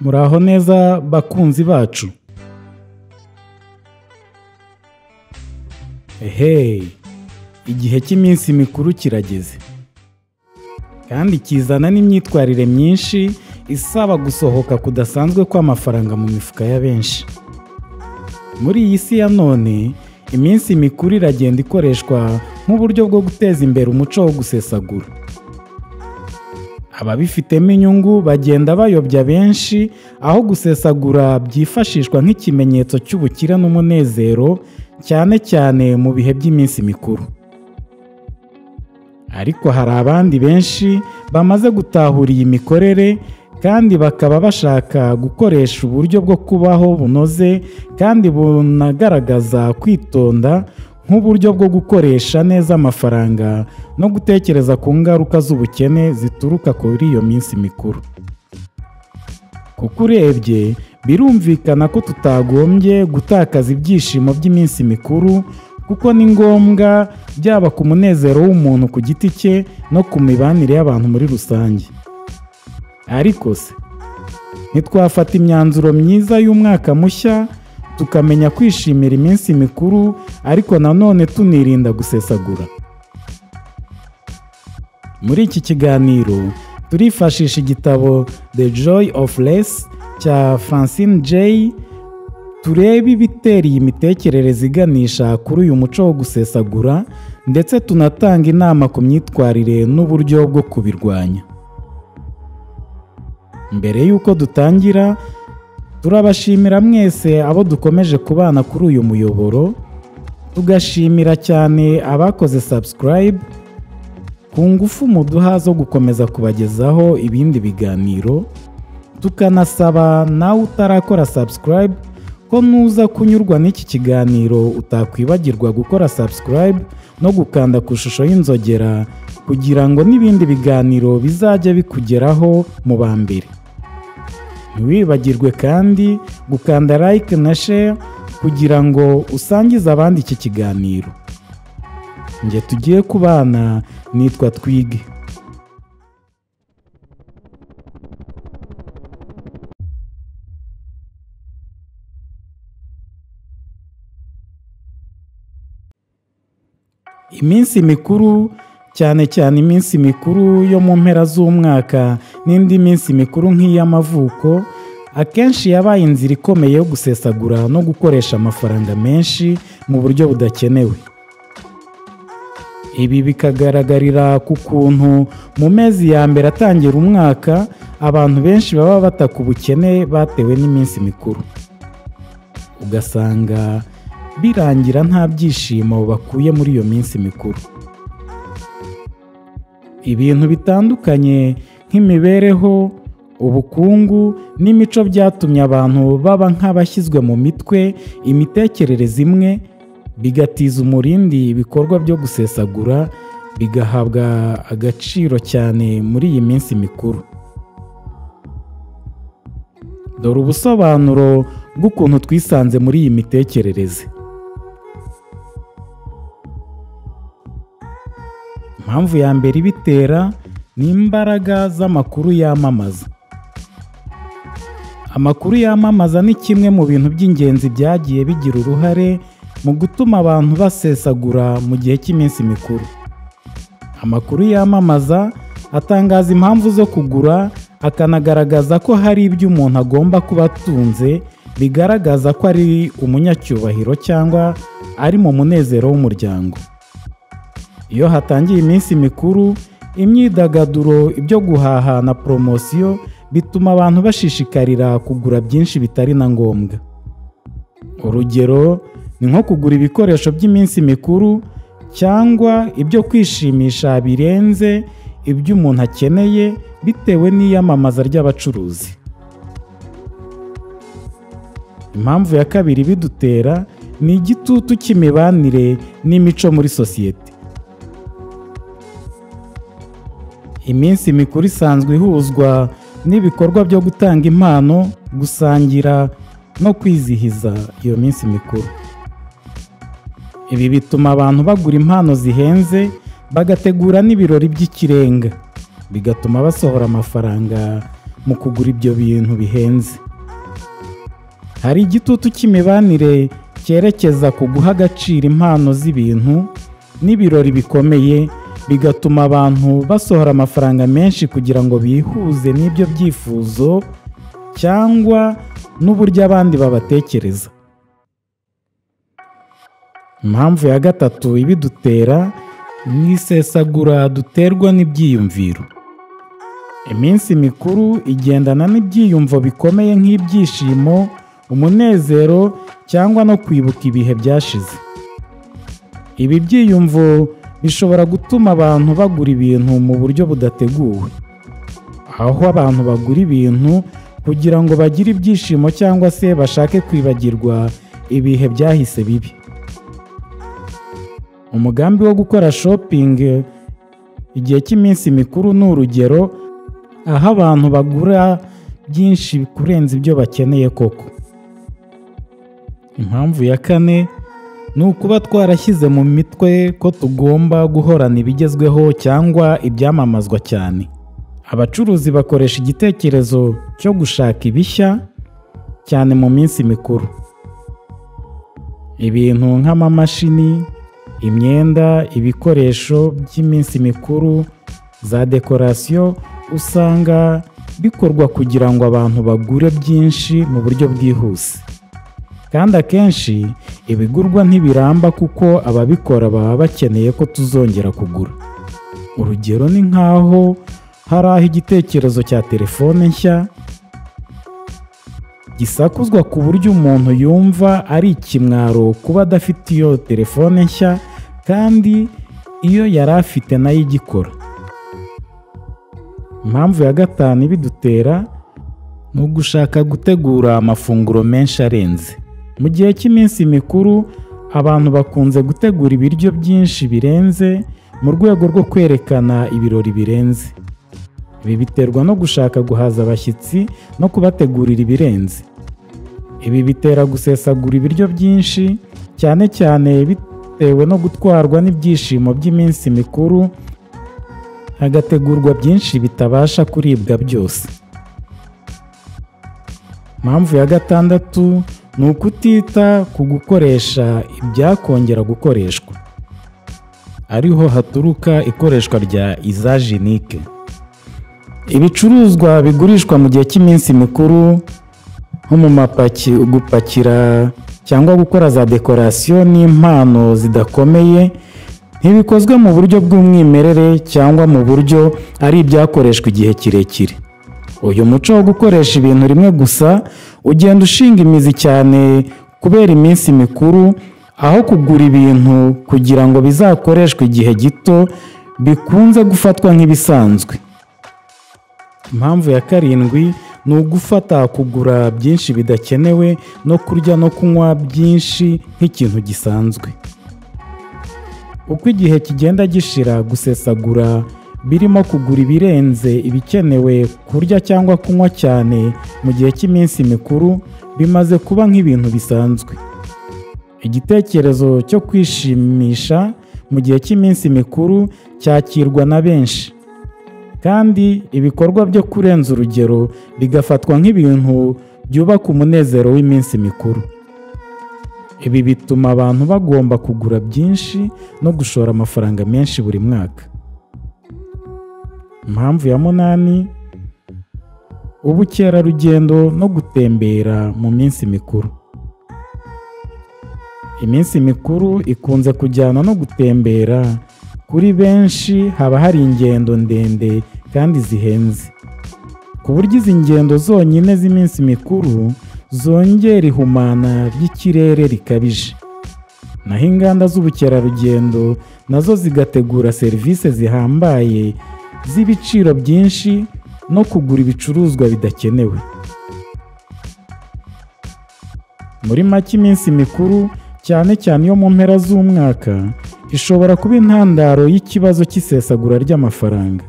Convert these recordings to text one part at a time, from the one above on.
Muraho neza bakunzi bacu. Ehe, igihe cy'iminsi mikuru kirageze kandi kizana n'imyitwarire myinshi isaba gusohoka kudasanzwe kw'amafaranga mu mifuka ya benshi. Muri iyi si ya none, iminsi mikuru iragenda ikoreshwa nk'uburyo bwo guteza imbere umuco wo gusesagura. Ababifitemo inyungu bagenda bayobya benshi, aho gusesagura byifashishwa nk'ikimenyetso cy'ubukire n'umunezero, cyane cyane mu bihe by'iminsi mikuru. Ariko hari abandi benshi bamaze gutahura iyi mikorere kandi bakaba bashaka gukoresha uburyo bwo kubaho bunoze kandi bunagaragaza kwitonda nk'uburyo bwo gukoresha neza amafaranga no gutekereza ku ngaruka z'ubukene zituruka kuri iyo minsi mikuru. Kuko urebye birumvikana ko tutagombye gutakaza ibyishimo by'iminsi mikuru, kuko ni ngombwa byaba ku munezero w'umuntu ku giti cye no ku mibanire y'abantu muri rusange. Ariko se ntitwafata imyanzuro myiza y'umwaka mushya tukamenya kwishimira iminsi mikuru, ariko nanone tunirinda gusesagura? Muri iki kiganiro turifashisha igitabo The Joy of Less cya Francine J, turebe ibitera iyi mitekerereze iganisha kuri uyu muco wo gusesagura, ndetse tunatanga inama ku myitwarire n'uburyo bwo kubirwanya. Mbere y'uko dutangira, turabashimira mwese abo dukomeje kubana kuri uyu muyoboro, tugashimira cyane abakoze subscribe ku ngufu muduha zo gukomeza kubagezaho ibindi biganiro, tukanasaba nawe utarakora subscribe ko nuza kunyurwa n'iki kiganiro utakwibagirwa gukora subscribe no gukanda ku ishusho y'inzogera kugira ngo n'ibindi biganiro bizajya bikugeraho mu ba mbere. Ntiwibagirwe kandi gukanda like na share kugira ngo usangize abandi iki kiganiro. Njye tugiye kubana nitwa Twige. Iminsi mikuru, cyane cyane iminsi mikuru yo mu mpera z'umwaka n'indi minsi mikuru nk'iy'amavuko, akenshi yabaye inzira ikomeye yo gusesagura no gukoresha amafaranga menshi mu buryo budakenewe. Ibi bikagaragarira ku kuntu mu mezi ya mbere atangira umwaka abantu benshi baba bataka ubukene batewe n'iminsi mikuru, ugasanga birangira nta byishimo bakuye muri iyo minsi mikuru. Ibintu bitandukanye nk'imibereho, ubukungu n'imico byatumye abantu baba nk'abashyizwe mu mitwe imitekerereze imwe, bigatiza umurindi ibikorwa byo gusesagura bigahabwa agaciro cyane muri iyi minsi mikuru. Dore ubusobanuro bw'ukuntu twisanze muri iyi mitekerereze. Impamvu ya mbere ibitera ni imbaraga z'amakuru yamamaza. Amakuru yamamaza ni kimwe mu bintu by'ingenzi byagiye bigira uruhare mu gutuma abantu basesagura mu gihe cy'iminsi mikuru. Amakuru yamamaza atangaza impamvu zo kugura, akanagaragaza ko hari ibyo umuntu agomba kuba atunze bigaragaza ko ari umunyacyubahiro cyangwa ari mu munezero w'umuryango. Iyo hatangiye iminsi mikuru, imyidagaduro, ibyo guhaha na poromosiyo bituma abantu bashishikarira kugura byinshi bitari na ngombwa. Urugero ni nko kugura ibikoresho by'iminsi mikuru cyangwa ibyo kwishimisha birenze ibyo umuntu akeneye bitewe n'iyamamaza ry'abacuruzi. Impamvu ya kabiri bidutera ni igitutu cy'imibanire n'imico muri sosiyete. Iminsi mikuru isanzwe ihuzwa n'ibikorwa byo gutanga impano, gusangira no kwizihiza iyo minsi mikuru. Ibi bituma abantu bagura impano zihenze, bagategura n'ibirori by'ikirenga, bigatuma basohora amafaranga mu kugura ibyo bintu bihenze. Hari igitutu cy'imibanire cyerekeza ku guha agaciro impano z'ibintu n'ibirori bikomeye, bigatuma abantu basohora amafaranga menshi kugira ngo bihuze n'ibyo byifuzo cyangwa n'uburyo abandi babatekereza. Impamvu ya gatatu ibidutera ni isesagura duterwa n'ibyiyumviro. Iminsi mikuru igendana n'ibyiyumvo bikomeye nk'ibyishimo, umunezero cyangwa no kwibuka ibihe byashize. Ibi byiyumvo bishobora gutuma abantu bagura ibintu mu buryo budateguwe, aho abantu bagura ibintu kugira ngo bagire ibyishimo cyangwa se bashake kwibagirwa ibihe byahise bibi. Umugambi wo gukora shopping igihe cy'iminsi mikuru ni urugero, aho abantu bagura byinshi kurenza ibyo bakeneye koko. Impamvu ya kane ni ukuba twarashyize mu mitwe ko tugomba guhorana ibigezweho cyangwa ibyamamazwa cyane. Abacuruzi bakoresha igitekerezo cyo gushaka ibishya cyane mu minsi mikuru. Ibintu nk'amamashini, imyenda, ibikoresho by'iminsi mikuru, za dekorasiyo usanga bikorwa kugira ngo abantu bagure byinshi mu buryo bwihuse. Kandi akenshi ibigurwa ntibiramba kuko ababikora baba bakeneye ko tuzongera kugura. Urugero ni nk'aho hari aho igitekerezo cya telefone nshya gisakuzwa ku buryo umuntu yumva ari ikimwaro kuba adafite iyo telefone nshya kandi iyo yari afite nayo igikora. Impamvu ya gatanu ibidutera ni ugushaka gutegura amafunguro menshi arenze. Mu gihe cy'iminsi mikuru abantu bakunze gutegura ibiryo byinshi birenze mu rwego rwo kwerekana ibirori birenze. Ibi biterwa no gushaka guhaza abashyitsi no kubategurira ibirenze. Ibi bitera gusesagura ibiryo byinshi, cyane cyane bitewe no gutwarwa n'ibyishimo by'iminsi mikuru, hagategurwa byinshi bitabasha kuribwa byose. Impamvu ya gatandatu ni ukutita ku gukoresha ibyakongera gukoreshwa, ariho haturuka ikoreshwa rya izajenike. Ibicuruzwa bigurishwa mu gihe cy'iminsi mikuru nko mu mapaki, gupakira cyangwa gukora za dekorasiyo n'impano zidakomeye, ntibikozwe mu buryo bw'umwimerere cyangwa mu buryo ari ibyakoreshwa igihe kirekire. Uyu muco wo gukoresha ibintu rimwe gusa ugenda ushinga imizi cyane kubera iminsi mikuru, aho kugura ibintu kugira ngo bizakoreshwe igihe gito bikunze gufatwa nk'ibisanzwe. Impamvu ya karindwi ni ugufata kugura byinshi bidakenewe no kurya no kunywa byinshi nk'ikintu gisanzwe. Uko igihe kigenda gishira, gusesagura birimo kugura ibirenze ibikenewe, kurya cyangwa kunywa cyane mu gihe cy'iminsi mikuru bimaze kuba nk'ibintu bisanzwe. Igitekerezo cyo kwishimisha mu gihe cy'iminsi mikuru cyakirwa na benshi, kandi ibikorwa byo kurenza urugero bigafatwa nk'ibintu byubaka umunezero w'iminsi mikuru. Ibi bituma abantu bagomba kugura byinshi no gushora amafaranga menshi buri mwaka. Impamvu ya munani, ubukerarugendo no gutembera mu minsi mikuru. Iminsi mikuru ikunze kujyana no gutembera. Kuri benshi haba hari ingendo ndende kandi zihenze, ku buryo izi ngendo zonyine z'iminsi mikuru zongera ihumana ry'ikirere rikabije. Naho inganda z'ubukerarugendo nazo zigategura serivisi zihambaye z'ibiciro byinshi no kugura ibicuruzwa bidakenewe. Muri make, iminsi mikuru cyane cyane iyo mu mpera z'umwaka ishobora kuba intandaro y'ikibazo cy'isesagura ry'amafaranga.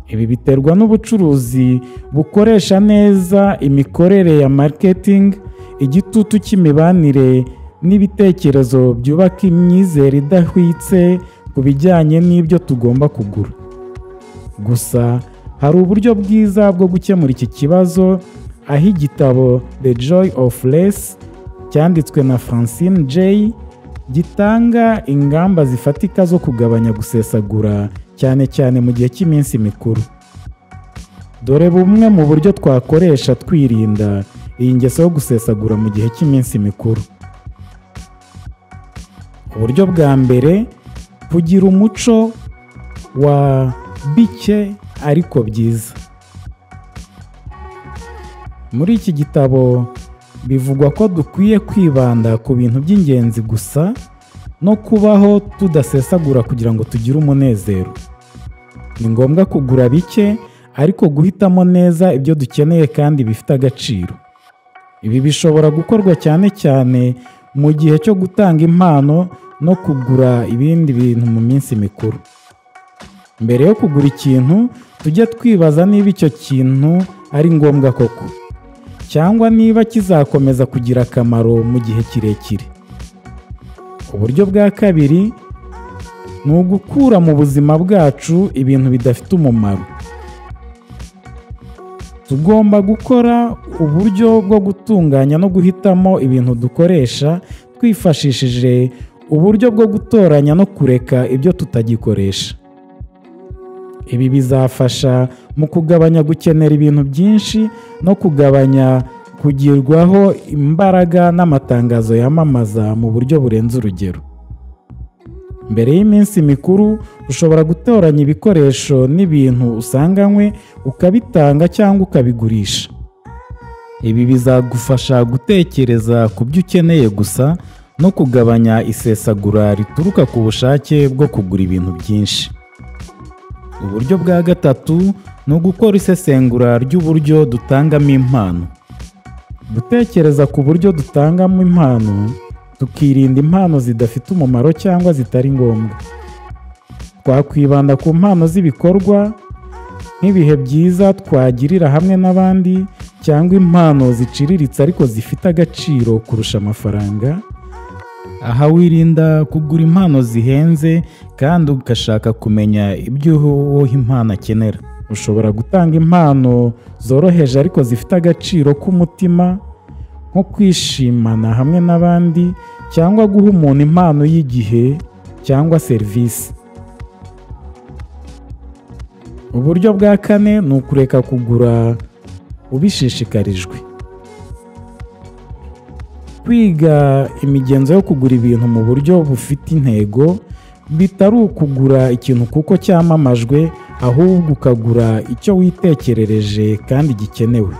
Ibi biterwa n'ubucuruzi bukoresha neza imikorere ya marketing, igitutu cy'imibanire n'ibitekerezo byubaka imyizere idahwitse ku bijyanye n'ibyo tugomba kugura. Gusa Hari uburyo bwiza bwo gukemura iki kibazo, aho igitabo The Joy of Less cyanditswe na Francine Jay gitanga ingamba zifatika zo kugabanya gusesagura, cyane cyane mu gihe cy'iminsi mikuru. Dore bumwe mu buryo twakoresha twirinda iyi ngeso yo gusesagura mu gihe cy'iminsi mikuru. Uburyo bwa mbere, kugira umuco wa bike ariko byiza. Muri iki gitabo bivugwa ko dukwiye kwibanda ku bintu by'ingenzi gusa no kubaho tudasesagura kugira ngo tugire umunezero. Ni ngombwa kugura bike ariko guhitamo neza ibyo dukeneye kandi bifite agaciro. Ibi bishobora gukorwa cyane cyane mu gihe cyo gutanga impano no kugura ibindi bintu mu minsi mikuru. Mbere yo kugura ikintu, tujye twibaza niba icyo kintu ari ngombwa koko, cyangwa niba kizakomeza kugira akamaro mu gihe kirekire. Uburyo bwa kabiri ni ugukura mu buzima bwacu ibintu bidafite umumaro. Tugomba gukora uburyo bwo gutunganya no guhitamo ibintu dukoresha twifashishije uburyo bwo gutoranya no kureka ibyo tutagikoresha. Ibi bizafasha mu kugabanya gukenera ibintu byinshi no kugabanya kugirwaho imbaraga n'amatangazo yamamaza mu buryo burenze urugero. Mbere y'iminsi mikuru, ushobora gutoranya ibikoresho n'ibintu usanganywe ukabitanga cyangwa ukabigurisha. Ibi bizagufasha gutekereza ku byo ukeneye gusa no kugabanya isesagura rituruka ku bushake bwo kugura ibintu byinshi. Uburyo bwa gatatu ni ugukora isesengura ry'uburyo dutangamo impano. Gutekereza ku buryo dutangamo impano, tukirinda impano zidafite umumaro cyangwa zitari ngombwa. Twakwibanda ku mpano z'ibikorwa nk'ibihe byiza twagirira hamwe n'abandi, cyangwa impano ziciriritse ariko zifite agaciro kurusha amafaranga. Aha wirinda kugura impano zihenze kandi ugashaka kumenya ibyo uwo impano akenera. Ushobora gutanga impano zoroheje ariko zifite agaciro k'umutima, nko kwishimana hamwe n'abandi cyangwa guha umuntu impano y'igihe cyangwa serivisi. Uburyo bwa kane ni ukureka kugura ubishishikarijwe. Kwiga imigenzo yo kugura ibintu mu buryo bufite intego, bitari ukugura ikintu kuko cyamamajwe, ahubwo ukagura icyo witekerereje kandi gikenewe.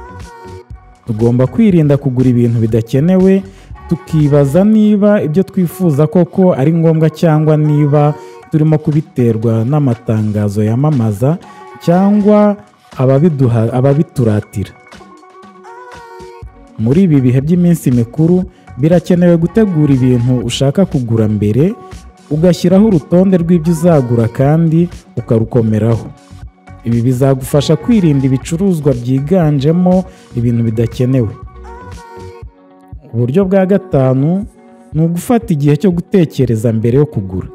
Tugomba kwirinda kugura ibintu bidakenewe, tukibaza niba ibyo twifuza koko ari ngombwa cyangwa niba turimo kubiterwa n'amatangazo yamamaza cyangwa ababituratira. Muri ibi bihe by'iminsi mikuru, birakenewe gutegura ibintu ushaka kugura mbere, ugashyiraho urutonde rw'ibyo uzagura kandi ukarukomeraho. Ibi bizagufasha kwirinda ibicuruzwa byiganjemo ibintu bidakenewe. Uburyo bwa gatanu ni ugufata igihe cyo gutekereza mbere yo kugura.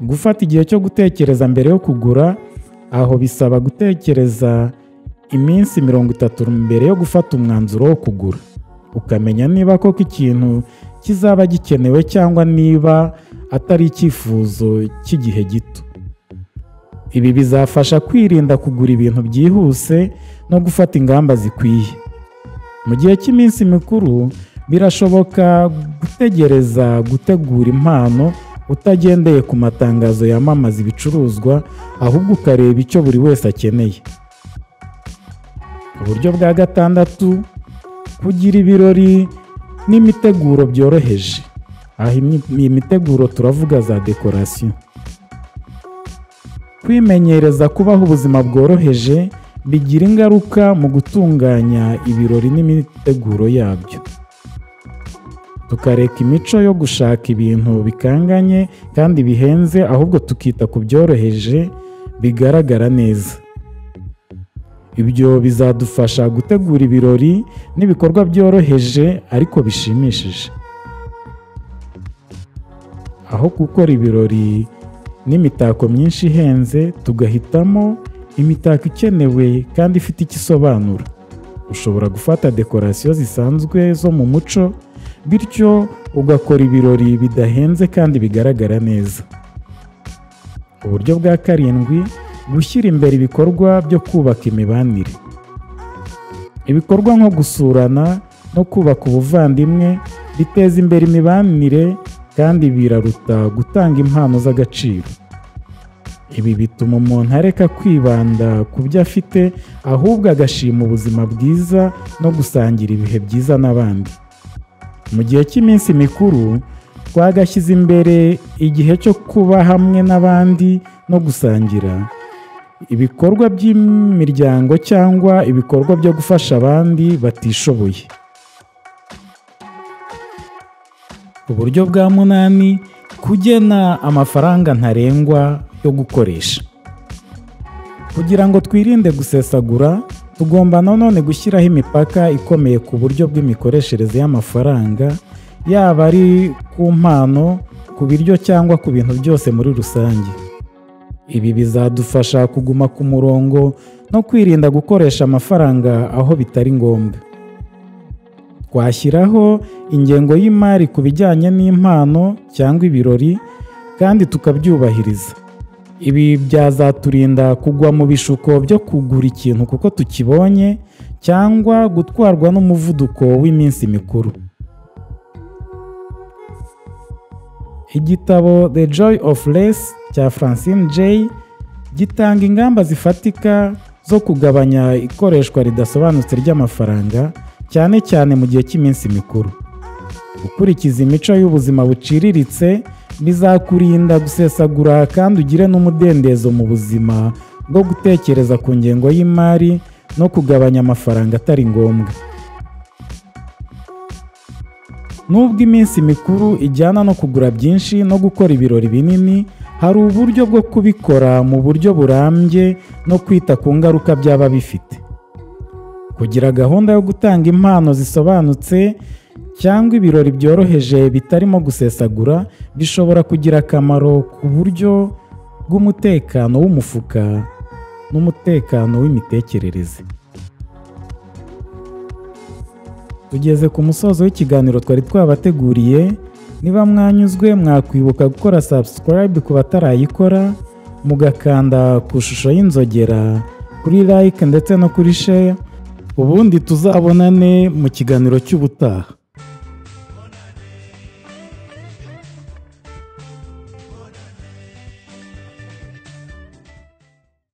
Gufata igihe cyo gutekereza mbere yo kugura, aho bisaba gutekereza iminsi 30 mbere yo gufata umwanzuro wo kugura, ukamenya niba koko ikintu kizaba gikenewe cyangwa niba atari icyifuzo cy'igihe gito. Ibi bizafasha kwirinda kugura ibintu byihuse no gufata ingamba zikwiye. Mu gihe cy'iminsi mikuru, birashoboka gutegereza gutegura impano utagendeye ku matangazo yamamaza ibicuruzwa, ahubwo ukareba icyo buri wese akeneye. Uburyo bwa gatandatu, kugira ibirori n'imiteguro byoroheje. Aha imiteguro turavuga za dekorasiyo. Kwimenyereza kubaho ubuzima bworoheje bigira ingaruka mu gutunganya ibirori n'imiteguro yabyo. Tukareka imico yo gushaka ibintu bikanganye kandi bihenze, ahubwo tukita ku byoroheje bigaragara neza. Ibyo bizadufasha gutegura ibirori n'ibikorwa byoroheje ariko bishimishije. Aho gukora ibirori n'imitako myinshi ihenze, tugahitamo imitako ikenewe kandi ifite icyo isobanura. Ushobora gufata dekorasiyo zisanzwe zo mu muco, bityo ugakora ibirori bidahenze kandi bigaragara neza. Uburyo bwa karindwi, gushyira imbere ibikorwa byo kubaka imibanire. Ibikorwa nko gusurana no kubaka ubuvandimwe biteza imbere imibanire kandi biraruta gutanga impano z'agaciro. Ibi bituma umuntu areka kwibanda ku byo afite, ahubwo agashima ubuzima bwiza no gusangira ibihe byiza n'abandi. Mu gihe cy'iminsi mikuru, twagashyize imbere igihe cyo kuba hamwe n'abandi no gusangira, ibikorwa by'imiryango cyangwa ibikorwa byo gufasha abandi batishoboye. Uburyo bwa munani, kugena amafaranga ntarengwa yo gukoresha. Kugira ngo twirinde gusesagura, tugomba nanone gushyiraho imipaka ikomeye ku buryo bw'imikoreshereze y'amafaranga, yaba ari ku mpano, ku biryo cyangwa ku bintu byose muri rusange. Ibi bizadufasha kuguma ku murongo no kwirinda gukoresha amafaranga aho bitari ngombwa. Twashyiraho ingengo y'imari ku bijyanye n'impano cyangwa ibirori kandi tukabyubahiriza. Ibi byazaturinda kugwa mu bishuko byo kugura ikintu kuko tukibonye cyangwa gutwarwa n'umuvuduko w'iminsi mikuru. Igitabo The Joy of Less cya Francine Jay gitanga ingamba zifatika zo kugabanya ikoreshwa ridasobanutse ry'amafaranga, cyane cyane mu gihe cy'iminsi mikuru. Gukurikiza imico y'ubuzima buciriritse bizakurinda gusesagura kandi ugire n'umudendezo mu buzima bwo gutekereza ku ngengo y'imari no kugabanya amafaranga atari ngombwa. Nubwo iminsi mikuru ijyana no kugura byinshi no gukora ibirori binini, hari uburyo bwo kubikora mu buryo burambye no kwita ku ngaruka byaba bifite. Kugira gahunda yo gutanga impano zisobanutse cyangwa ibirori byoroheje bitarimo gusesagura bishobora kugira akamaro ku buryo bw'umutekano w'umufuka n'umutekano w'imitekerereze. Tugeze ku musozo w'ikiganiro twari twabateguriye. Niba mwanyuzwe mwakwibuka gukora subscribe ku batarayikora, mugakanda ku ishusho y'inzogera, kuri like ndetse no kuri share, ubundi tuzabonane mu kiganiro cy'ubutaha.